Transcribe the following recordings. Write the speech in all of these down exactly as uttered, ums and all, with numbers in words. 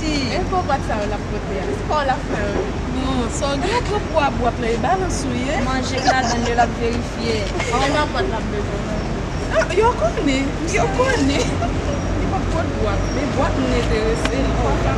E gwo bwat sa yo l ap pote a? Se pa w l ap fè yo? Non, sa w gen? Gwo bwat, bwat la, e balans ou ye? Manje k ladan l yo, l ap verifye. E pa bwat l ap bezwen nan. Ah, yo konnen, yo konnen. Li p ap pot bwat, men bwat moun enterese, li pa ka.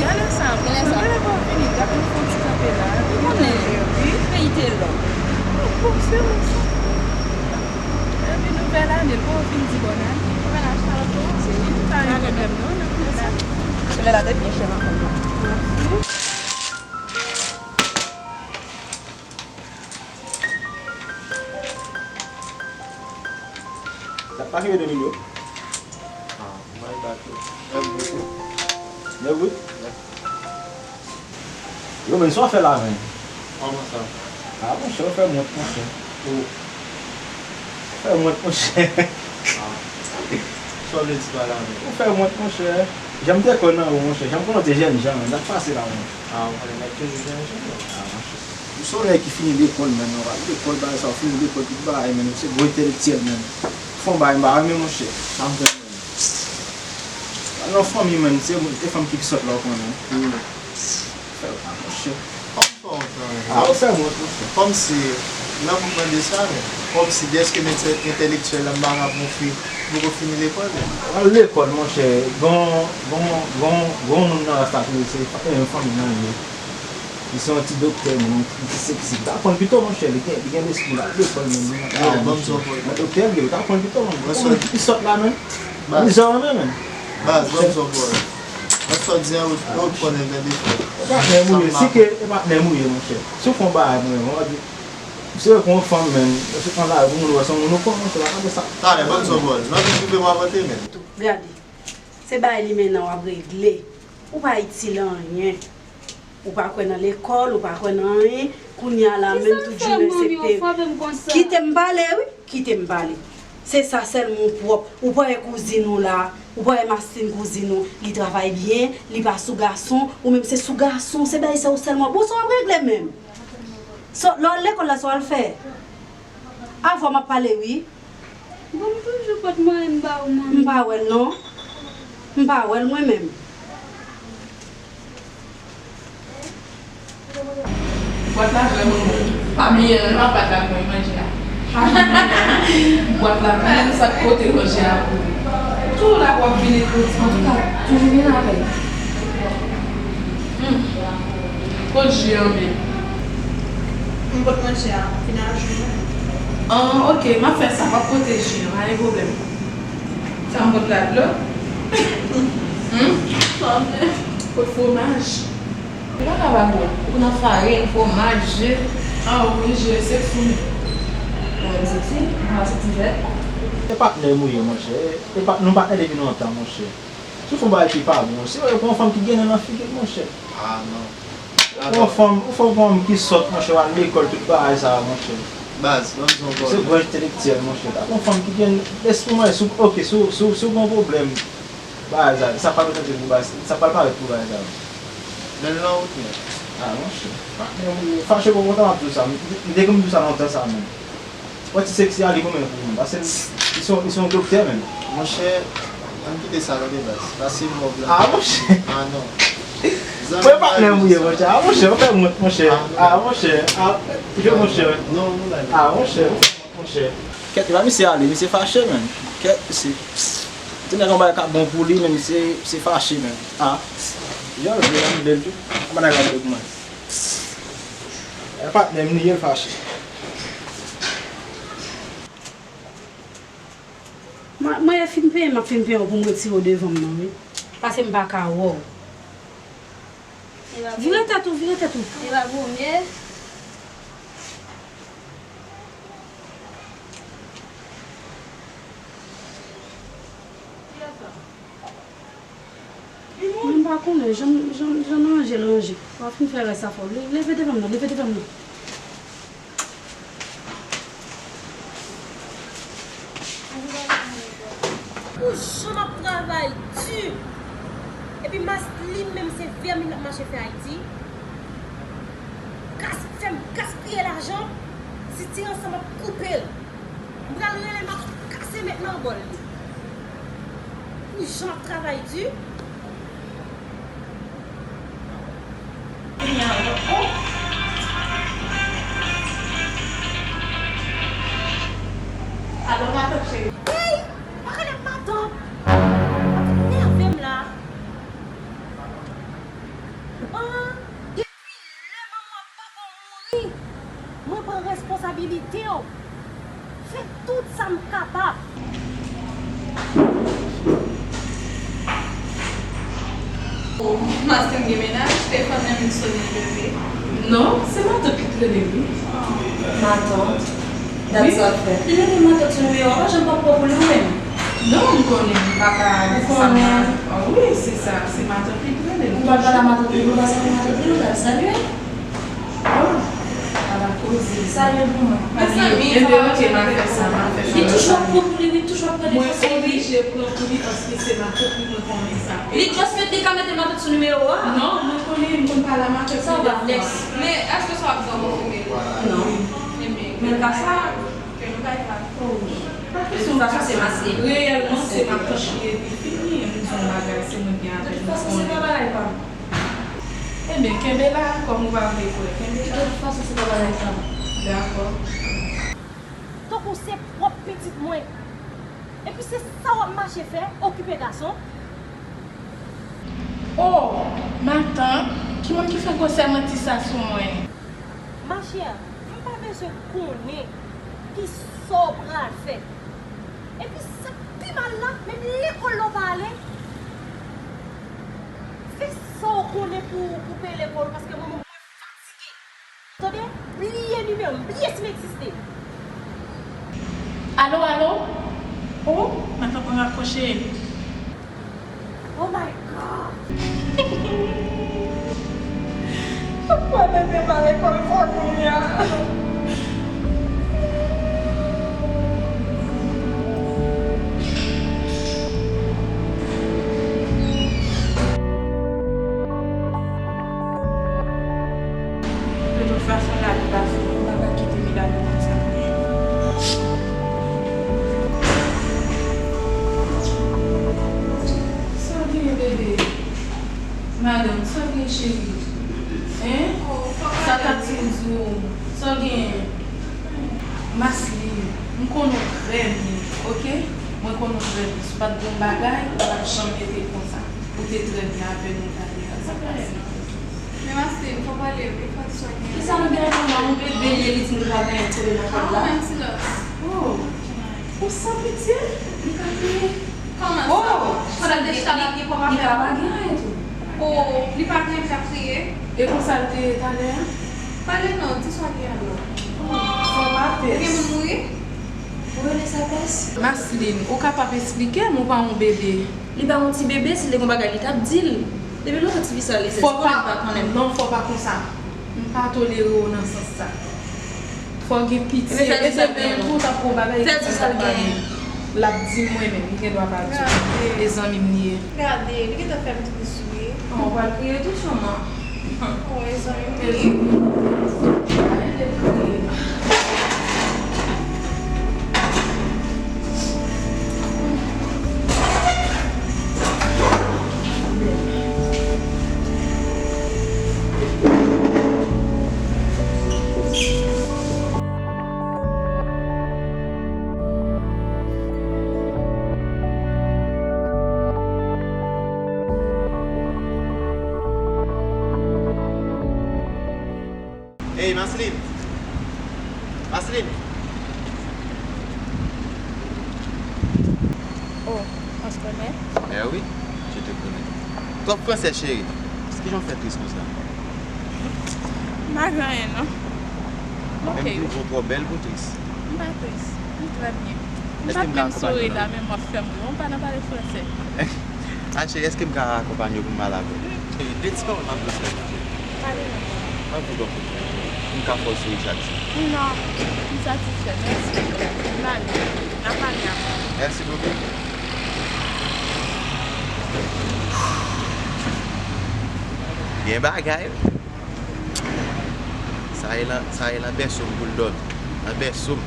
Gade sa, gade sa. Gade lè w vini, gade nou fè yon ti kanpe la. Ou konnen, wi. Peyi te long. Bon, se bon sa. Epi nouvèl ane, l poko fin di bòn ane. Nouvèl ane, sa l tou. Se li ki pa gen pwoblèm, non, nan fè sa. Soulèy la te byen chè nan kòm nan. Sa pa rive de milyon. Ah, my bad, bro. Nèf goud. Nèf goud? Yes. Yo, men, sa w fè la menm? Kòman sa? Ah, monchè, ou fè m wont, monchè. Ou fè m wont, monchè. Ah. Sa w vle di pa la menm? Ou fè m wont, monchè. Jan m te kwè nan ou, monchè. Jan m konnen w te jènjan, men, sa k pase la menm? Ah, ou konnen nèg toujou jènjan, men. Ah, monchè. Ou se yon nèg ki fini lekòl, men, ou al lekòl, bagay sa, ou fini lekòl, tout bagay, men, ou se gwo entèlektyèl, men. Ou fè yon bagay m pa renmen, monchè. Sa m fè? Al nan fanmi, men, se, se fanm ki pi sòt la, ou konnen. Hmm. Fè, ah, monchè. Kòm sa w fè? Ah, ou fè m wont, monchè. Kòmsi, lè m mande sa, men, kòmsi, dèske m entè-, entèlektyèl la, m pa ka bon fi, m poko fini lekòl, men. Al lekòl, monchè, gon, gon, gon, gon moun nan ras la ki se fa-, e, fanmi nan li ye. Li se yon ti doktè, men, yon ti seksi. Li aprann pito, monchè, li gen, li gen lespri, l al lekòl, men, li nan, ah, ban m sa w pran. Nan doktè, li, li aprann pito, men. Gon moun ki pi sòt la, men. Li zò, men, men. Baz, ban m sa w pran. Mwen sot di an, ou, ou konnen gade. E patnè m ou ye, si ke e patnè m ou ye, monchè. Si w fè yon bagay pou mwen, mwen di, si w pran yon fanm, men, si w pran lari pou moun wè se yon moun ou pran, monchè, pa gade sa. Talè, ban m sa w pran. Nan vi prive m avante, men. Gade, se bagay li men nan w ap regle. Ou pa itil anyen. Ou pa kwè nan lekòl, ou pa kwè nan anyen. Kounye a la, menm tout jounen se pe. Kite m pale, wi. Kite m pale. Se sa sèlman ou pwòp. Ou pa wè kouzin ou la, ou pa wè Mastin kouzin ou, li travay byen, li pa sou gason, ou menm se sou gason, se bagay sa ou sèlman. Bon, sa w ap regle menm? Sa, lè w al lekòl la, sa w al fè? Avè w m ap pale, wi. Bon, m toujou pot mwayen m ba ou, manmi. M pa wè l, non. M pa wè l, mwen menm. Bwat la vrèman bon. Pa bliye l, pa bat ak mwen manje a. Bwat la vrèman sa k pote manje a pou ou. Tou la w ap vin ekriti, antouka, toujou vin avè l. Hmm. Kot ji an menm? M pot manje a, fin al jwe. Ah, ok, m ap fè sa, m ap pote ji an, pa gen pwoblèm. Sa m pot la dlo? Hmm? Sa m fè? Pot fwomaj. Ou pa ka pa bon. Ou nan farin, fwomaj, je. Ah, wi, je, seksi wi. Mwen menm seksi, mwen pa seksi vèt. E patnè m ou ye, monchè. E pa, nou patnè depi lontan, monchè. Si w fè yon bagay ki pa bon, se ou pran yon fanm ki gen nen nan figi l, monchè. Ah, non. Ou pran yon fanm, ou fè yon fanm ki sòt, monchè, w al lekòl, tout bagay sa a, monchè. Baz, ban m di w yon bagay. Se gwo entèlektyèl, monchè. Ta pran yon fanm ki gen lespri, monchè, si w, ok, si w, si w, si w gen yon pwoblèm, bagay sa, sa pa bezwen te pou bagay, sa pa parèt pou bagay sa. Men l nan wout, men. Ah, monchè. Fache pou kontan m ap di w sa. M, m te konn di w sa lontan sa, menm. Pati seksi a li goumen pou mwen. Paske li se yon, li se yon doktè menm. Monchè, ann kite sa tande baz. Pase mòg la. Ah, monchè. Ah, non. Mwen patnè m ou ye, monchè. Ah, monchè, ou fè m wont, monchè. Ah, monchè. Ah, je, monchè. Non, non, non. Ah, monchè, ou fè m wont, monchè. Kèt, e pa misye ale, misye fache, menm. Kèt, misye. Ti nèg anba ka bon pou li, men misye, misye fache, menm. Ah. Jan l vle, jan l vle l tou. Anba nèg la vle pou mwen. E patnè m li ye, l fache. Mwen, mwen fin penyen, m ap fin penyen w pou m retire w devan m nan, wi. Paske m pa ka wè w. Vire tèt ou, vire tèt ou. E pa premye. Mwen pa konnen, jan, jan, jan n ranje l ranje. W ap fin fè rès afè w. Le-, leve devan m nan, leve devan m nan. Pou jan m ap travay di. Epi mas li menm se vèmin l ap mache fè Ayiti. Gas-, fè m gaspiye lajan. Si ti ansanm ap koupe l. M pral rele l, m ap kase met nan bòl li. Pou jan m ap travay di. Alo, matant cheri. Hey! Pa rele m matant! Ou nève m la. Ah, depi lè manman papa w mouri, mwen pran responsabilite w. Fè tout sa m kapab. Maslin gen mennaj, telefòn nan vin sonnen bebe. Non, se matant ki t rele m wi. Matant? Dat sa fè. Li rele matant sou nimewo a, pa janm pap pran pou li ou menm? Non, m konnen, m pa ka di sa. Ou konnen? Ah wi, se sa, se matant li k rele m. Ou pral pale a matant li, ou pa salye matant li, ou pral salye? Oh, ala koze. Salye pou mwen. Mezanmi, sa pa mache. Li toujou ap pran pou li, wi, toujou ap pran de fòs pou li. Mwen oblije pran pou li paske se matant li, mwen konnen sa. Li just met li ka mete matant sou nimewo a. Non, mwen konnen, m konn pale a matant li. Sa va, next. Men èske sa w ap di ankò pou mwen? Non. Ebyen, men ka sa. Ke nou bay pa. Oh. De tout fason, se maske. Reyèlman, se matant li ye, li fini, m di yon bagay, se mwen gen avè l. De tout fason, se pa bagay pa m. Ebyen, kenbe la, kòm ou pa vle kwè, kenbe la. De tout fason, se pa bagay pa m. Dakò. Tankou se pwòp pitit mwen. Epi se sa w ap mache fè, okipe gason? Oh, matant, ki moun ki fè gwosè manti sa sou mwen? Ma chère, m pa bezwen konnen kisa w pral fè. Epi sa k pi mal la, menm lekòl la w pa ale. Fè sa w konnen pou w koupe lekòl, paske mwen menm mwen fatige. Tande, bliye nimewo m, bliye si m egziste. Alo, alo? Oh, matant mwen rakwoche. Oh my God! Mwen mete m a lekòl fò kounye a. De tout fason, lavi pa fini, m pa ka kite Milano konsa. Sa w genyen, bebe? Madanm, sa w genyen, cheri? Hein? Sa Tati di w? Sa w genyen? Maslin, m konnen w trè byen, oke? Mwen konnen w trè byen. Si w pa t gen yon bagay, ou pa t janm mete l konsa. Ou te trè byen avè nou talè a, sa pase. Men Maslin, fò w pale, wi, fò w di sa w genyen. Kisa nou genyen kòman? Yon bebe li ye, li di nou li pa gen anyen pou l nan kòd la. Ah, menm silans. Oh, ou san pitye? Li ka kriye? Kòman sa? Oh, pandan l te chita l ap gen pòp avè l? Li ka pa gen anyen tou. Oh, li pa gen anyen, li t ap kriye? E konsa l te ye talè a? Pale non, di sa w genyen non. Oh, fò w pa pès. Ou gen moun mouri? Ou rele sa pès? Maslin, ou kapab esplike m, ou pa yon bebe. Li pa yon ti bebe, si l te gen yon bagay, li t ap di l. Depi lontan ti fi sa li se spòt, li pa konnen. Non, fò pa konsa. M pa tolere w nan sans sa. Fò gen pitye. Ebyen, fè l di sa l genyen tou, t ap pran yon bagay. Fè l di sa l genyen. L ap di mwen menm, li gen dwa pa di w. Gade. E zanmi m li ye. Gade, li gentan fè m tris wi. Kòman w pral kriye tou, Choma? Oh, e zanmi m li ye. Arete kriye. Hey, Maslin! Maslin! Oh, on se connaît? Eh oui, je te connais. Twòp fransè, cheri. Kijan w fè tris konsa? M pa gen anyen, non. M oke, wi. Menm tou, ou twò bèl pou tris. M pa tris. M trè byen. M pa t menm souri la, men m ap fè m ri. Ou pa nan pale fransè. Ah, cheri, èske m ka akonpanye w pou m al avè w? Cheri, de ti pawòl m ap jis fè pou ou. Pale non. Mwen pou w konprann, cheri. M ka fè w souri chak jou. Non, m satisfè. Mèsi. M ale. N a pale apre. Mèsi bokou. Byen bagay. Sa e lan, sa e lan bèso m pou l dòmi. Lan bèso m.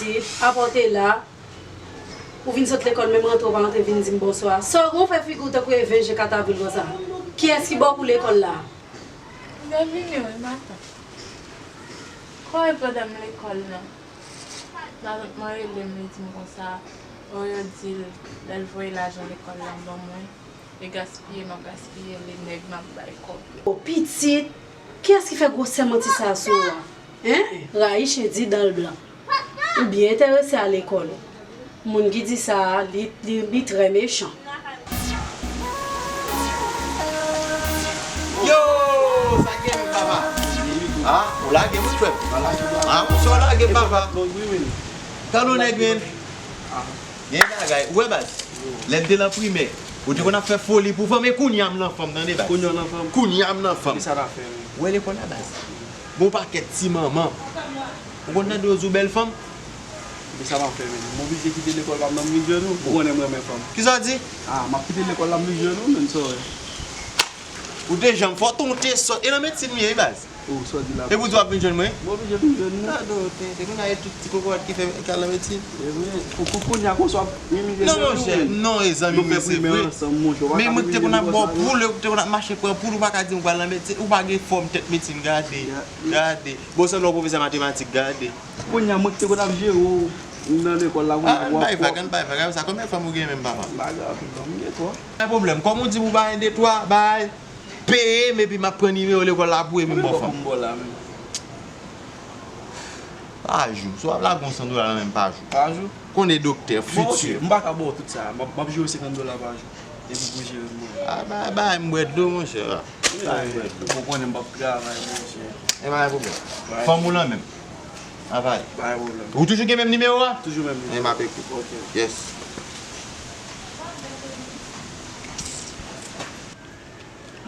Apre w te la, ou vin sot lekòl, menm rantre ou pa rantre vin di m bonswa. Sa w gen w fè figi w tankou evenje kat avril konsa? Kiyès ki ba w kou lekòl la? M te vini wi, matant. Kòrèk, pandan m lekòl nan, matant mwen rele m, li di m konsa, o, yo di l lè l voye lajan lekòl lan ban mwen, li gaspiye m ap gaspiye, li nèg m ap bay kòb yo. O pitit, kiyès ki fè gwosè manti sa a sou ou a? Hein? Rayi chen di dan l blan. Ou byen enterese a lekòl ou. Moun ki di sa a, li, li, li trè mechan. Yo, sa gen m papa. Ah, ou lage m wi frè m. Ah, ou sa w lage m papa. Tande w nèg men. Gen bagay. Ou wè baz. Lè m te nan primè, ou te konn ap fè foli pou fanm, e kounye a m nan fanm, tande baz. Kounye a w nan fanm. Kounye a m nan fanm. Kisa w t ap fè menm? Ou wè lekòl la baz. Gon pakèt ti manman. Ou konn tande yo di w bèl fanm? Kisa m ap fè menm? M oblije kite lekòl pa m nan m vin jwenn ou. Ou konnen m renmen fanm. Kisa w di? Ah, m ap kite lekòl la m vin jwenn ou menm, sa w wè. Ou te janm fò tonte sòt. E nan medsin m ye wi baz. Oh, sa w di la. Epi w di w ap vin jwenn mwen? M oblije vin jwenn ou. Gade w, te, te konn al tout ti kokorat ki fè k al nan medsin. E vre. Pou, pou kounye a konsa w ap imilye zanmi w menm. Non monchè, non e zanmi m ye, se vre. Men mwen ki te konn ap ba w poul, ou te konn ap mache pran poul, ou pa ka di m ou pral nan medsin, ou pa gen fòm tèt medsin, gade. Gade. Bon, sanble w pwofesè matematik, gade. Kounye a mwen ki te konn ap jere w nan lekòl la, kounye a w ap pwòp. Ann bay vag, ann bay vag, sa konbyen fanm ou gen menm papa? M pa gen anpil non, m gen twa. Pa gen pwoblèm, kòm ou di m ou pa gen de twa, bay, peye m epi m ap pran nimewo lekòl la pou ou epi m ba w fanm. Konbyen kòb pou m ba w la menm? Pa jou, si w ap lage yon san dola nan men m pa jou. Pa jou? Konnen doktè, fiti. Bon, ok, m pa ka ba w tout sa, m ap, m ap jere w senkant dola pa jou. Epi pou jere m mwen. Ah, bay, bay m bwè dlo, monchè. Bay m bwè dlo. Ou konnen m p ap travay, monchè. E pa gen pwoblèm. Fanm ou lan menm. Avale. Pa gen pwoblèm. Ou toujou gen menm nimewo a? Toujou menm nimewo. E m ap ekri. Ok. Yes.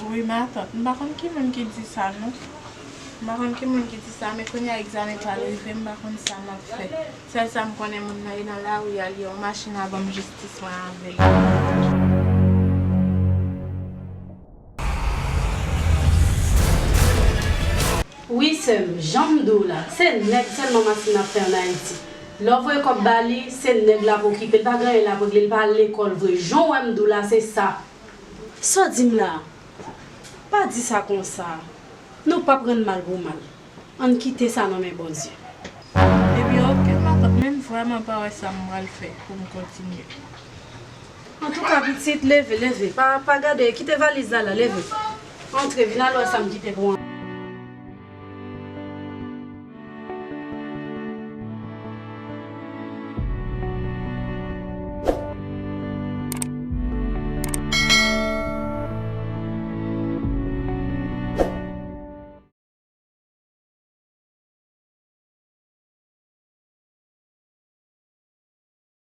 Wi, matant. M pa konn ki moun ki di sa, non. M pa konn ki moun ki di sa, men kounye a egzamen pral rive, m pa konn sa m ap fè. Sèl sa m konnen, moun nan ye nan lari a, li yon machin a ban m jistis mwen avè l. Wi, sè m, jan m di w la, se nèg sèlman machin ap fè ann Ayiti. Lè w voye kòb ba li, se nèg l ap okipe, l pa gen anyen l ap regle, l pa al lekòl vre. Jan w wè m di w la, se sa. Sa w di m la a? Pa di sa konsa. Nou p ap rann mal pou mal. Ann kite sa nan men Bondye. Ebyen, oke, matant, men m vrèman pa wè sa m pral fè pou m kontinye. Antouka, pitit, leve, leve. Pa, pa gade, kite valiz la la, leve. Antre, vin al wè sa m kite pou ou.